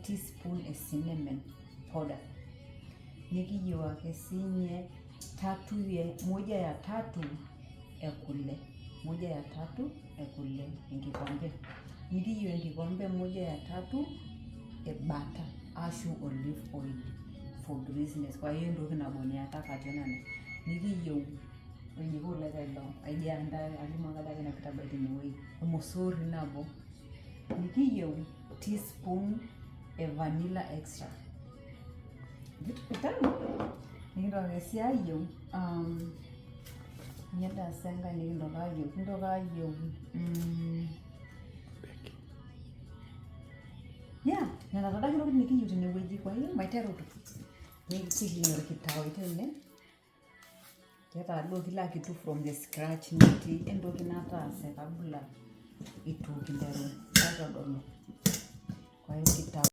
Teaspoon e cinnamon powder. Nikiyieu ake siinye tatu moja ya tatu e kule, moja ya tatu e kule enkikombe. Nikiyieu enkikombe moja ya tatu e butter ashu olive oil for greasiness. Kwa hiyo entoki nabo niataka tena nikiyieu oljiko lekae aijiandaa alimu ake adake kitabai tinewueji ormosori nabo. Nikiyieu teaspoon e vanilla extract. Vitu vitamu. Nikintoki sii ayieu ninye enkae nikintoki ayieu, kintoki ayieu yeah, nena tadake ntokitin nikiyieu tenewueji. Kwa hiyo maiteru nikiyieu orkitawai tene keeta duo kila kitu from the scratch, metii entoki nataase kabla itu kinteru aitodolu. Kwa hiyo kitau.